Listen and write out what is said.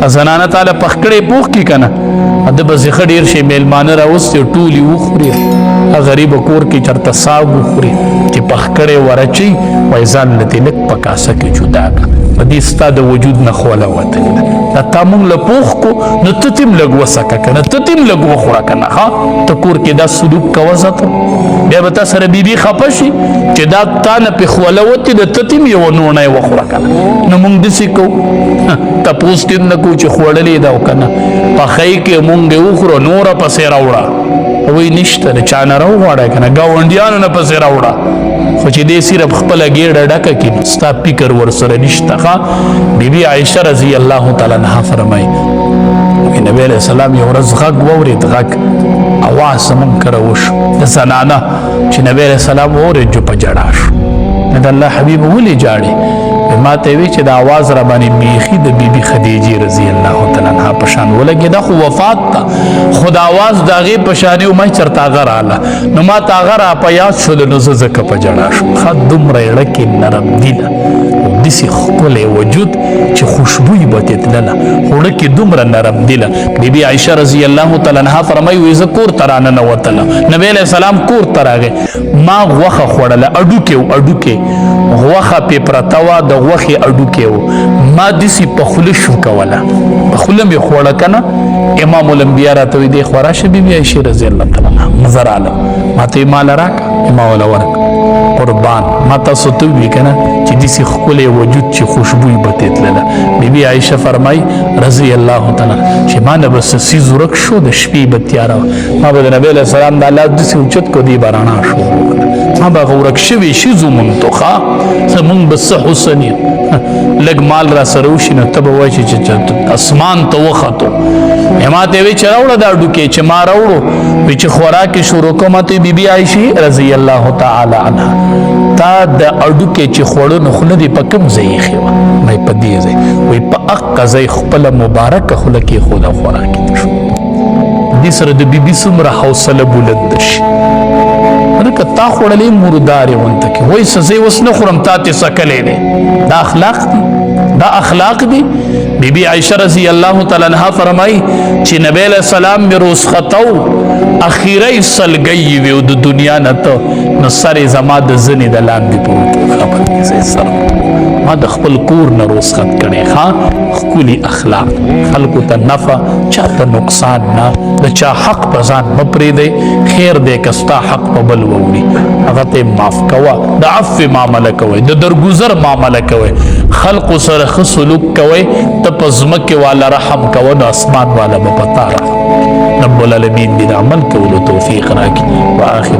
زنانه تعالی پخکړې پوخ کی کنه، د به زخه ډیر شي، میلمانه راوستي، ټولي وخوري، غریب کور کې چرته ساګ وخوري، چې پخکړې ورچي وای ځان لته لک پکاسه کې جدا کا. په دې ستا د وجود نه خوله وتلې ده. دا تا مونږ له پوخ کو، نو ته تیم لږ وسکه کنه، ته تیم لږ وخوره کنه. ها، ته کور کې دا سلوک کوه زته، بیا به تا سره بیبي خپه شي چې دا تا نه په خوله وتې ده، ته تیم یوه نوڼی وخوره کنه. نو مونږ داسې کوو، تپوس دې نه کوو چې خوړلې ده او که نه. پخۍ کې مونږ یې وخورو، نوره پسې راوړه، وایي نشته، د چا نه راوغواړی که نه، ګاونډیانو نه پسې راوړه. خو چې دې صرف خپله ګېډه ډکه کړي، ستا فکر ورسره نشته. ښه، بیبي عایشه رضی الله تعالی عنها فرمایي، نبی علیہ السلام یو ورځ غږ واورېد، غږ اواز زمونږ کره وشو د زنانه، چې نبی علیہ السلام واورېد جو په ژړا شو. د الله حبیب، ولې ژاړې؟ ما ته وی چې د आवाज را باندې بیخي د بیبي خدیجې رضی الله تعالی عنها په شان ولګي، دا خو وفات ده، خو د आवाज د هغې په شان یو ما چرته هغه راله، نو ما ته هغه را په یاد شول، نو زه ځکه په ژړا شوم. ښه، دومره یې ړکې نرم دیله، داسې ښکلی وجود چې خوشبوی به ترې تلله، خو ړکې دومره نرم دیله. بیبي عایشه رضی الله تعالی عنها فرمایي، وایي زه کور ته راننوتله، نبی علیه السلام کور ته راغی، ما غوښه خوړله، هډوکی و، هډوکی غوښه پې پرته وه، د غوښې هډوکی و، ما داسې په خوله شو کوله، په خوله مې خوړه که نه. امام الانبیا راته وایي، دی خو راشه بیبي عایشې رضی الله تعالی عنها، مزه راله، ما ته یې ماله راکړه، ما وله ورکړه. قربان، ما تاسو ته ووی که نه چې داسې ښکلی وجود چې خوشبوی به ترې تلله. بیبي عایشه فرمایي رضی الله تعالی چې ما نه به څه څیز ورک شو، د شپې به تیاره وه، ما به د نبی علیه السلام د الله داسې اوچت کړو، دی به رڼا شو، ما به هغه ورک شوی شیز وموندو. ښه، زمونږ به څه حسن یې، لږ مال را سره وشي نو ته به وایې چې اسمان ته وختو. ما ته وی چې راوړه دا ډوکې، چې ما راوړو، وی چې خوراک یې شروع کړو، ما ته بیبي عایشې رضی الله تعالی عنها، تا د اډوکې چې خوړو نو خوله دې په کوم ځای ایښې وه؟ مې په دې ځای. وایي په اقه ځای خپله مبارکه خوله کېښوده، خوراک یې شو. دې سره د بیبي څومره حوصله بلنده شي. که تا خوړلې مردارې غونته کې وایي څه زه اوس نه خورم، تا تې څکلی دی. دا اخلاق دي، دا اخلاق دي. بی بی عائشہ رضی الله تعالی عنها فرمایي چې نبی علیہ السلام مې رخصتو، اخیری سلګی وی د دنیا نه، ته نو سر زما د زنې د لاندې پروت، خبر دې سر ما د خپل کور نه رخصت کړي. ښا، ښکلي اخلاق، خلکو ته نفع، چاته نقصان نه، د چا حق په ځان مه پرېږدئ. خیر دی که ستا حق په بل ووړي، هغه ته معاف کوه، د عفوې معامله کوئ، د درګذر معامله کوئ، خلقو سره ښه سلوک کوئ. ته په ځمکې والا رحم کوه، نو اسمان والا به په تا رحم. رب العالمین دې د عمل کولو توفیق راکړي. وآخر